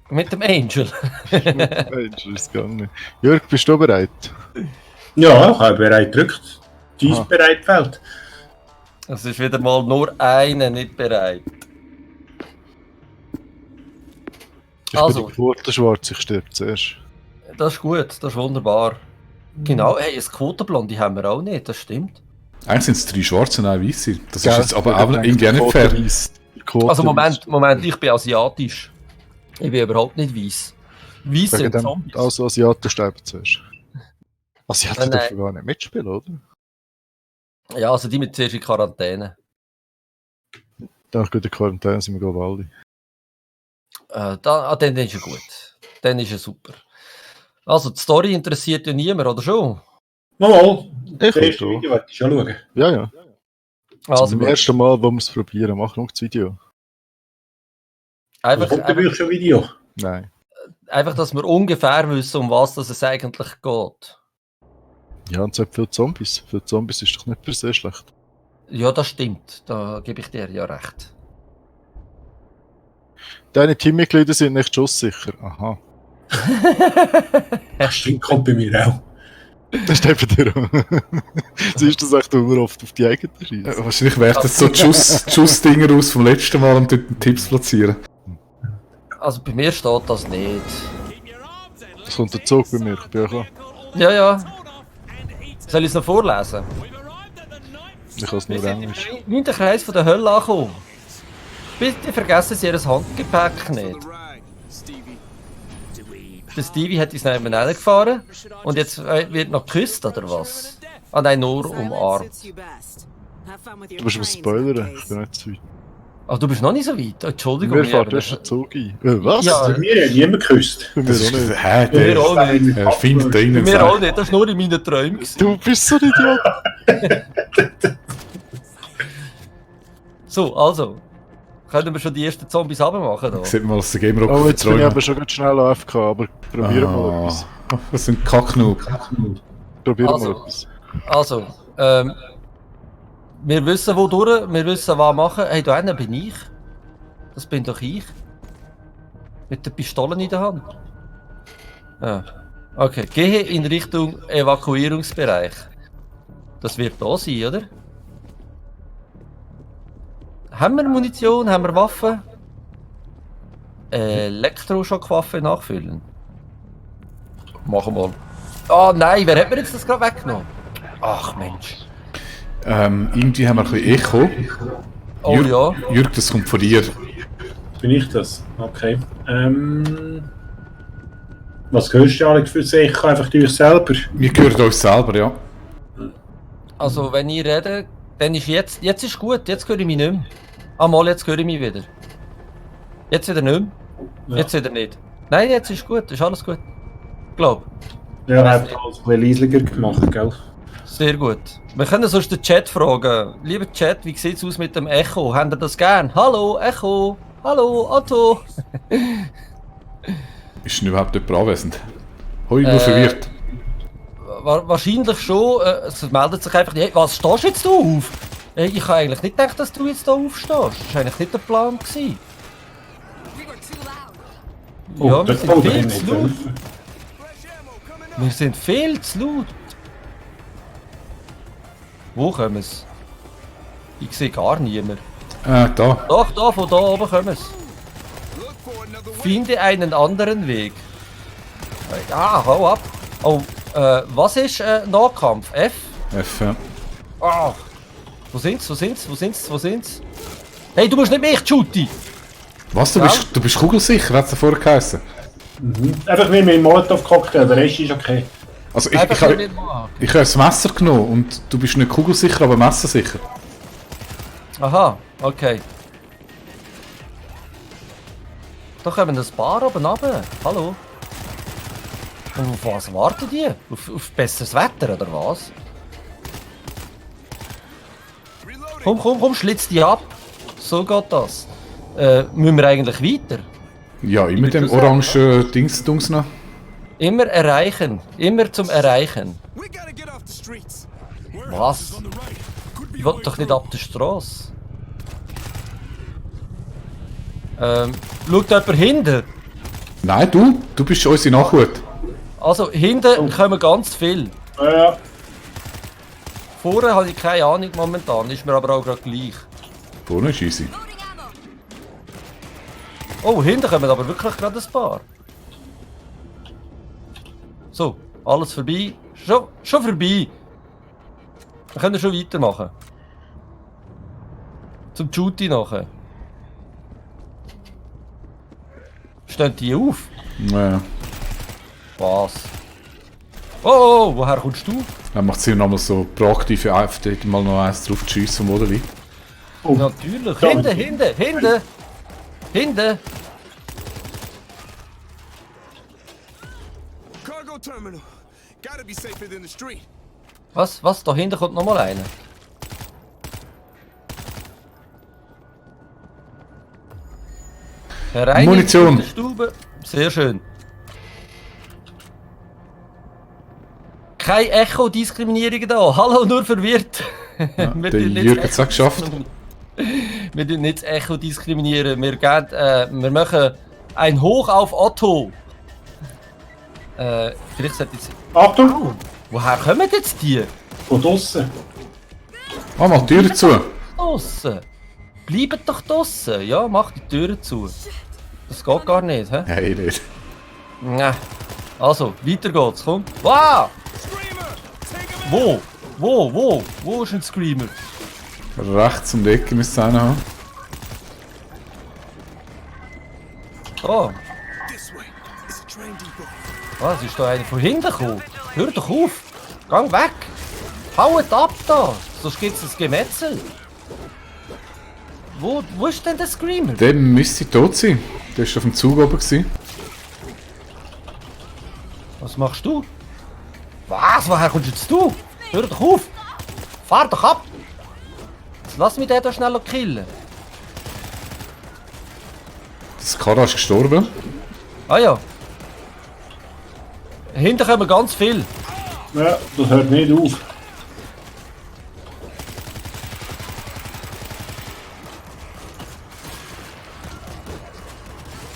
Mit dem Angel. Mensch, ist gegangen. Jörg, bist du bereit? Ja, ich habe bereit gedrückt. Die ist bereit gefällt. Es ist wieder mal nur einer nicht bereit. Ich bin die Quote schwarz, ich sterbe zuerst. Das ist gut, das ist wunderbar. Genau, hey, ein Quotenblonde haben wir auch nicht, das stimmt. Eigentlich sind es 3 Schwarze und ein Weiße. Das Gell, ist jetzt aber auch irgendwie auch nicht fair. Also Moment, ich bin asiatisch. Ich bin überhaupt nicht weiß. Weiß sind Zombies. Also Asiaten sterben zuerst. Asiaten dürfen gar nicht mitspielen, oder? Ja, also die mit zuerst in Quarantäne. Nach der Quarantäne sind wir glaube alle. Dann ist er gut. Dann ist er super. Also, die Story interessiert ja niemand, oder schon? Mal, Ich das erste will Video wollte ich schon schauen. Ja. Also, Zum ersten Mal, wo wir es probieren, machen wir das Video. Kommt da wirklich schon ein Video? Nein. Einfach, dass wir ungefähr wissen, um was es eigentlich geht. Ja, und es hat viele Zombies. Für Zombies ist doch nicht per se schlecht. Ja, das stimmt. Da gebe ich dir ja recht. Deine Teammitglieder sind nicht schusssicher. Aha. Das stimmt, kommt bei mir auch. Das steht bei dir auch. Siehst du das echt immer oft auf die eigene Scheiße? Wahrscheinlich werfen jetzt so die Schussdinger aus vom letzten Mal und dort Tipps platzieren. Also bei mir steht das nicht. Das kommt der Zug bei mir. Ich bin auch. Ja. Soll ich es noch vorlesen? Ich kann es nur Englisch. In den Kreis von der Hölle ankommen. Bitte vergessen Sie Ihr Handgepäck nicht. Der Stevie hat uns nebenan gefahren und jetzt wird noch geküsst, oder was? Ah nein, nur umarmt. Du bist ein Spoiler, ich bin nicht zu weit. Ach, du bist noch nicht so weit? Entschuldigung. Mir fährt erst ein Zug ein. Was? Ja. Bei mir hat niemand geküsst. Bei mir auch nicht. Wir auch nicht. Er findet da innen. Wir auch nicht, das war nur in meinen Träumen. Du bist so ein Idiot. So, also. Können wir schon die ersten Zombies abmachen? Da? Sieht mal, dass der Gamer Oh, jetzt bin ich aber schon ganz schnell AFK, aber probieren wir mal etwas. Das sind Kacknoob. Probieren wir mal etwas. Also, wir wissen wo durch, wir wissen was machen. Hey, da hinten bin ich. Das bin doch ich. Mit der Pistole in der Hand. Ja. Okay, gehe in Richtung Evakuierungsbereich. Das wird da sein, oder? Haben wir Munition? Haben wir Waffen? Elektroschockwaffen nachfüllen. Machen wir mal. Oh nein, wer hat mir jetzt das gerade weggenommen? Ach Mensch. Irgendwie haben wir ein bisschen Echo. Oh ja. Jürg, das kommt von dir. Bin ich das? Okay. Was hörst du Alex für sich? Einfach durch selber? Wir hören uns selber, ja. Also wenn ich rede, dann ist jetzt ist gut, jetzt höre ich mich nicht mehr. Ah mal, jetzt höre ich mich wieder. Jetzt wieder nicht mehr. Ja. Jetzt wieder nicht. Nein, jetzt ist gut, ist alles gut. Glaub. Ja, er hat alles ein bisschen leislicher gemacht, gell? Sehr gut. Wir können sonst den Chat fragen. Lieber Chat, wie sieht es aus mit dem Echo? Habt ihr das gern? Hallo, Echo! Hallo, Otto! Ist denn überhaupt jemand anwesend? Hoi, nur verwirrt. Wahrscheinlich schon. Es meldet sich einfach. Hey, was stehst du jetzt da auf? Ich habe eigentlich nicht gedacht, dass du jetzt da aufstehst. Das war eigentlich nicht der Plan gewesen. Ja, wir sind viel zu laut. Wir sind viel zu laut. Wo kommen sie? Ich sehe gar niemanden. Da. Doch, da, von da oben kommen sie. Finde einen anderen Weg. Ah, hau ab. Oh, was ist Nahkampf? F? F, ja. Ah. Wo sind's? Hey, du musst nicht mich shooten! Was, du bist kugelsicher, hat es vorher geheißen? Einfach wie mit dem Molotov-Cocktail, der Rest ist okay. Also ich habe das Messer genommen und du bist nicht kugelsicher, aber messersicher. Aha, okay. Da kommen ein paar oben runter. Hallo. Und auf was warten die? Auf besseres Wetter, oder was? Komm, schlitz die ab. So geht das. Müssen wir eigentlich weiter? Ja, immer dem orangen Dings noch. Immer erreichen. Immer zum Erreichen. Was? Ich will doch nicht ab der Straße. Schaut jemand hinten? Nein, du bist unsere Nachhut. Also, hinten kommen ganz viel. Ja. Vorne habe ich keine Ahnung momentan, ist mir aber auch gerade gleich. Vorne ist easy. Oh, hinten kommen aber wirklich gerade ein paar. So, alles vorbei. Schon vorbei. Wir können schon weitermachen. Zum Shooty nachher. Stehen die auf? Ja. Was? Oh, woher kommst du? Dann macht Sinn, nochmal so proaktive AfD mal noch eins drauf zu schiessen, oder wie? Oh. Natürlich. Ja. Hinten! Cargo terminal. Gotta be safer than the street. Was? Da hinten kommt nochmal einer. Herein Munition. in die Stube. Sehr schön. Keine Echo-Diskriminierung da. Hallo, nur verwirrt. Ja, Wir der tun nicht Jürgen das hat es auch geschafft. Wir tun nicht das Echo diskriminieren. Wir machen ein Hoch auf Otto. Vielleicht sollte jetzt... Achtung! Woher kommen jetzt die? Von draussen. Ah, mach die Tür zu. Draussen. Bleibt doch draussen. Ja, mach die Türen zu. Das geht gar nicht, hä? Nein, nicht. Nee. Also, weiter geht's, komm. Wow! Screamer! Take him out! Wo ist ein Screamer? Rechts um die Ecke müsste es einen haben. Oh, This way. It's a train depot. was ist da einer von hinten gekommen? Hör doch auf! Gang weg! Haut ab da! Sonst gibt's ein Gemetzel. Wo ist denn der Screamer? Der müsste tot sein. Der war auf dem Zug oben. Gewesen. Was machst du? Was? Woher kommst jetzt du? Hör doch auf! Fahr doch ab! Jetzt lass mich den da schnell killen. Das Kara ist gestorben. Ah ja. Hinten kommen ganz viel. Ja, das hört nicht auf.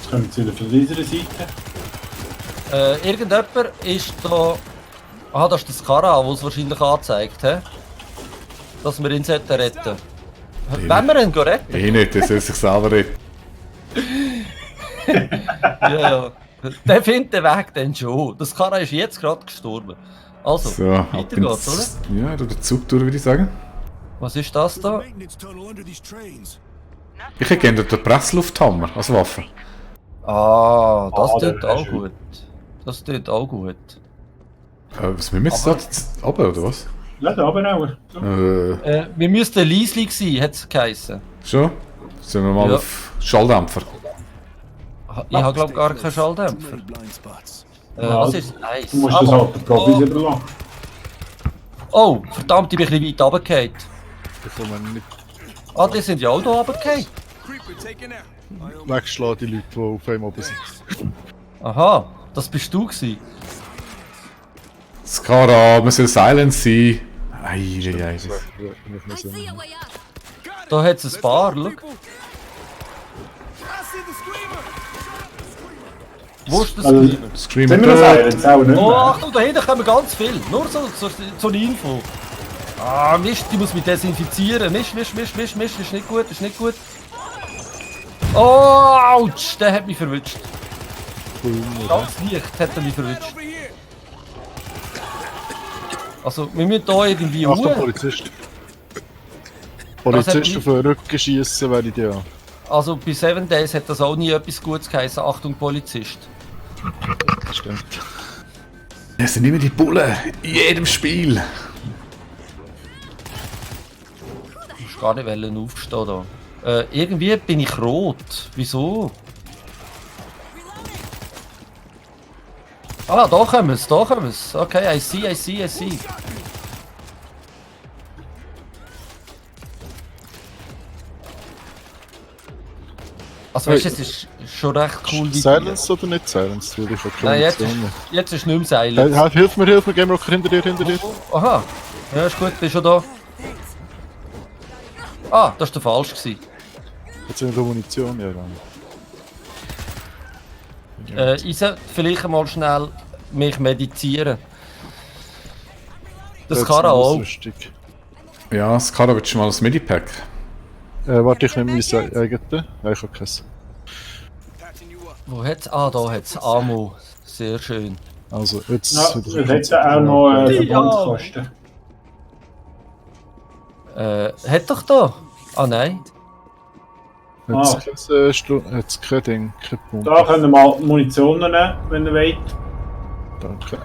Jetzt kommen sie wieder von dieser Seite. Irgendjemand ist da... Ah, das ist das Kara, das es wahrscheinlich anzeigt, he? Dass wir ihn retten sollten. Wenn wir ihn retten? Eh nicht, der soll sich selber retten. Ja. Der findet den Weg dann schon. Das Kara ist jetzt gerade gestorben. Also, So, ab weiter geht's, oder? ins... Ja, durch den Zug durch, würde ich sagen. Was ist das da? Maintenance tunnel under these trains. Ich hätte gerne den Presslufthammer als Waffe. Ah, das Ah, tut der auch ist schön. gut. Das tut auch gut. Was müssen wir jetzt da? Runter, oder was? Ja, da aber auch. So. Wir müssten leislich sein, hat es geheißen. Schon? Sollen wir mal Ja. auf Schalldämpfer? Ich habe glaube gar keinen Too Schalldämpfer. many blind spots. Was ist das? Eis. Du musst das halt den Profis überlassen. Oh, verdammt, ich bin ein bisschen weit runtergefallen. Da kann man nicht Ah, die sind ja auch hier runtergefallen. Creeper taken out. wegschlagen, die Leute, die auf einem oben sind. Aha, das bist du gewesen. Skara, wir sollen silent sein. Ei. Muss man I sagen. see a way up. Da hat es ein paar, schau. I see the screamer. Wo ist das Also, Screamer? Screamer Sind wir noch tot. Silence? Auch nicht Oh, mehr. Achtung, da hinten kommen ganz viel. Nur so eine Info. Ah, Mist, ich muss mich desinfizieren. Mist, ist nicht gut, ist nicht gut. Oh, ouch, der hat mich verwünscht. Ganz leicht hat er mich verwünscht. Over here. Also, wir müssen hier irgendwie Achtung, hoch. Polizist. Das Polizist hat auf den Rücken schiessen wäre ideal. Also, bei 7 Days hat das auch nie etwas Gutes geheißen. Achtung, Polizist. Das stimmt. Es sind immer die Bullen. In jedem Spiel. Du musst gar nicht aufstehen da. Irgendwie bin ich rot. Wieso? Ah, da kommen wir da kommen wir Okay, I see. Also weißt du, es ist schon recht cool wie Silence oder nicht Silence? Weil ich habe keine Nein, jetzt ist, Munition jetzt ist nicht mehr mehr. Silence. Hilf mir, Game Rocker hinter dir. Aha. Ja, ist gut, bist schon da. Ah, das war der falsch gewesen. Jetzt sind wir Munition, ja. Dann. Ich sollte vielleicht mal schnell mich medizieren. Das kann er auch. Ausrüstung. Ja, Skara, willst du mal ein Medipack? Warte, ich nehme mein eigenes. Ja, ich habe keins. Patching you up. Wo hat's? Ah, da hat's Ammo. Sehr schön. Also, jetzt... Ja, wieder das hätte auch noch Ja. Verbandskosten. Hat doch da? Ah nein. Jetzt kein Ding, kein Punkt. Da können wir mal Munition nehmen, wenn ihr wollt. Danke.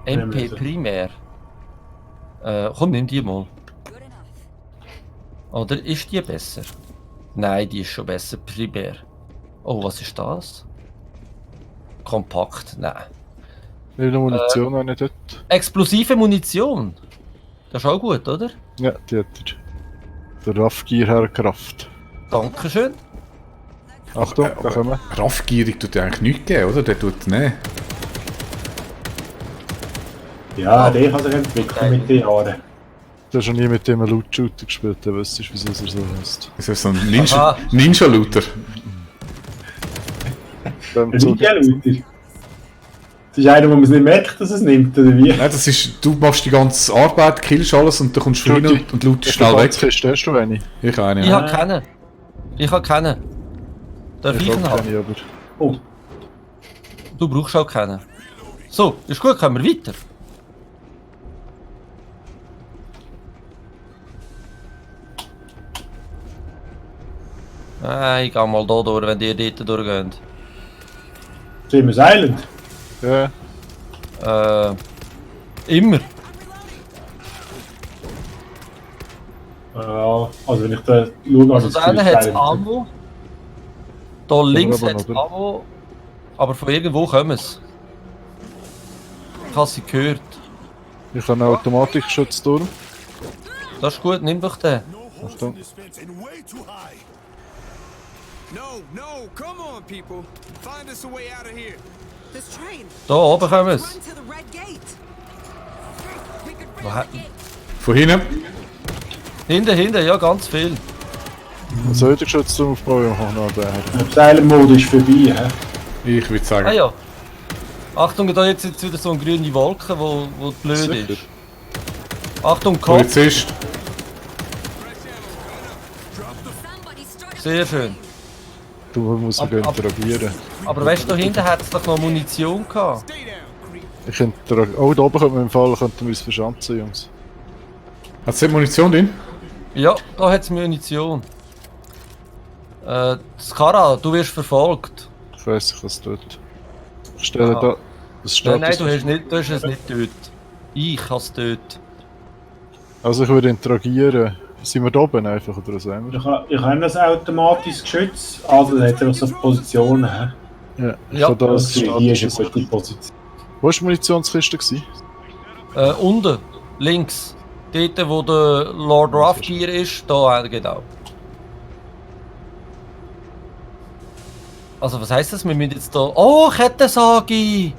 MP primär. Komm, nimm die mal. Oder ist die besser? Nein, die ist schon besser. Primär. Oh, was ist das? Kompakt, nein. Wie viel Munition habe ich dort? Explosive Munition. Das ist auch gut, oder? Ja, die hat der Raffgier hergekraft. Dankeschön. Achtung, da kommen wir. Raffgierig tut dir eigentlich nichts geben, oder? Der tut ne. Ja, der kann sich entwickeln mit den Jahren. Du hast schon nie mit dem einen Loot-Shooter gespielt, dann wüsstest du, wieso er so heißt. Das ist so ein Aha. Ninja-Looter. Dem Der Zug- Ninja-Looter. Das ist einer, wo man es nicht merkt, dass es nimmt, oder wie? Nein, das ist, du machst die ganze Arbeit, killst alles und dann kommst du Du, rein die- und lootest schnell weg. Verbandskiste, hast du eine? Ich eine, Ich ja. habe keinen. Ich habe keinen. Darf ich ihn habe haben? keine, aber... Oh, Du brauchst auch keinen. So, ist gut, können wir weiter. Ich geh mal da durch, wenn die dort durchgehen. sind wir silent? Ja, Immer. Ja, also wenn ich da schaue, Also das da hat Gefühl, es silent. Ammo. Da links aber hat es noch, Ammo. Aber von irgendwo kommen es. Ich habe sie gehört. ich habe einen Automatikschützturm. Das ist gut, nimm doch den. No holes Achtung. in this fence and way too high. No, come on, people. Find us a way out of here. This train. Da oben kommen Run es. to the red gate. Wo hat- Von hinten. Hinten, ja, ganz viel. Also heute Geschützturm aufbauen, ich noch den her. Der Silent-Mode ist vorbei, hä? Ich würde sagen. Ah ja. Achtung, da jetzt wieder so eine grüne Wolke, wo blöd Sicher. ist. Achtung, Kopf. Polizist. Sehr schön. Du musst Ab- mich ab- interagieren. Aber weißt du, da hinten hat es doch noch Munition gehabt. Stay down, creep. Ich interagiere. Oh, da oben könnte man im Fall, könnten wir uns verschanzen, Jungs. Hat es Munition drin? Ja, da hat es Munition. Skara, du wirst verfolgt. Ich weiss, ich was tut. Ich stelle Aha. da. Das steht Nein, du hast es nicht tot. Ich habe es tot. Also ich würde interagieren. Sind wir da oben einfach oder was haben wir? Ich habe ein automatisches Geschütz, also das hat ja so Positionen, hä? Ja, ich Ja. habe da Das das hier ist eine gute Position. Wo war die Munitionskiste? Gewesen? Unten, links. Dort, wo der Lord Roughgear ist, da genau. Also was heisst das? Wir müssen jetzt da... Oh, Kettensage!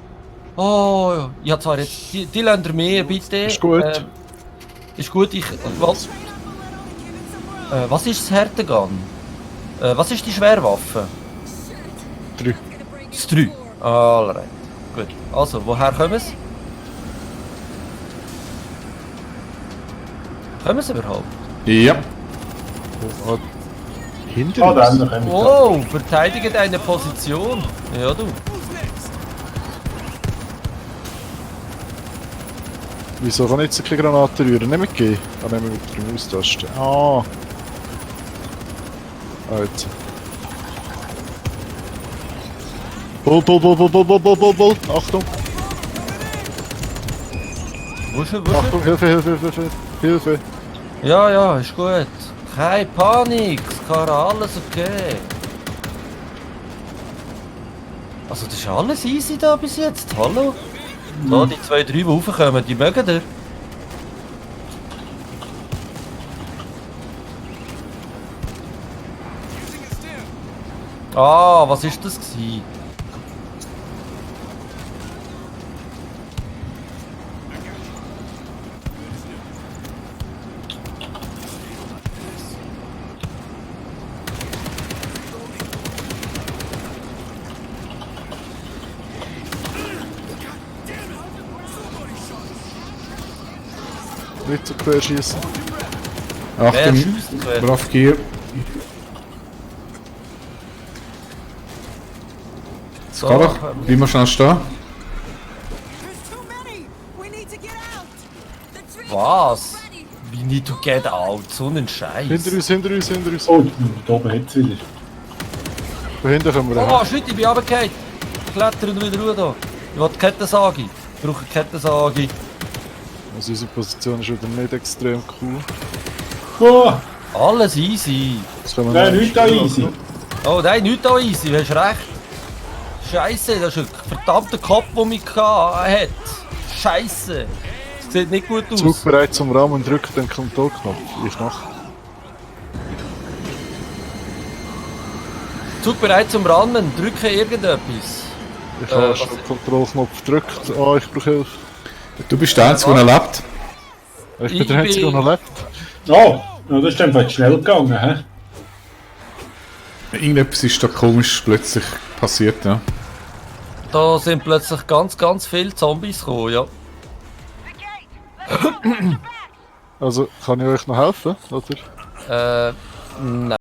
Oh, ja zwar jetzt... Die lernt ihr mir, bitte. Ist gut. Ist gut, was ist das Härtegun? Was ist die Schwerwaffe? 3. Das 3. Alright. Gut. Also, woher kommen sie? Kommen sie überhaupt? Ja. Oh, hinter Ah, da uns? haben wir Oh, verteidige deine Position. Ja, du. Wieso kann ich jetzt keine Granate rühren? Nicht mitgehen. Ah, nehmen wir mit der Maustaste. Ah. Ah, jetzt. Bull. Achtung. Wo ist er? Wo ist Achtung, Hilfe. er? Ja, ist gut. Keine Panik, Skara, alles okay. Also, das ist alles easy da bis jetzt. Hallo? Da, die 2, 3, die raufkommen, die mögen dir. Using a stim. Ah, was ist das gewesen? Nicht so quer schießen. Wer Achtung, schießt quer? brav Gier. So, Geh doch, bleib mal schnell stehen. There's too many. We need to get out. The train was? We need to get out. So einen Scheiß. Hinter uns, hinter uns, hinter uns. Oh, da oben hat es wieder. Da hinten können wir Oh, hin. shit, ich bin runtergefallen. Klettern wieder runter da. Ich will die Kettensage. Ich brauche eine Kettensage. Also unsere Position ist wieder nicht extrem cool. Oh, Alles easy. Das können wir nein, noch nicht da spielen. easy. Oh nein, nicht da easy, du hast recht. Scheiße, das ist ein verdammter Kopf, der mich hat. Scheiße. Das sieht nicht gut aus. Zug bereit zum Rahmen, drückt den Kontrollknopf. Ich mach. Zug bereit zum Rammen, drücke irgendetwas. Ich habe was- schon den Kontrollknopf gedrückt. Ah, ich brauche Hilfe. Du bist der Einzige, der noch lebt. Ich bin Ich der Einzige, der bin- noch lebt. Oh, ja, das ist einfach schnell gegangen, hä? Irgendetwas ist da komisch plötzlich passiert, ja. Da sind plötzlich ganz, ganz viele Zombies gekommen, ja. Also, kann ich euch noch helfen? Oder? Nein.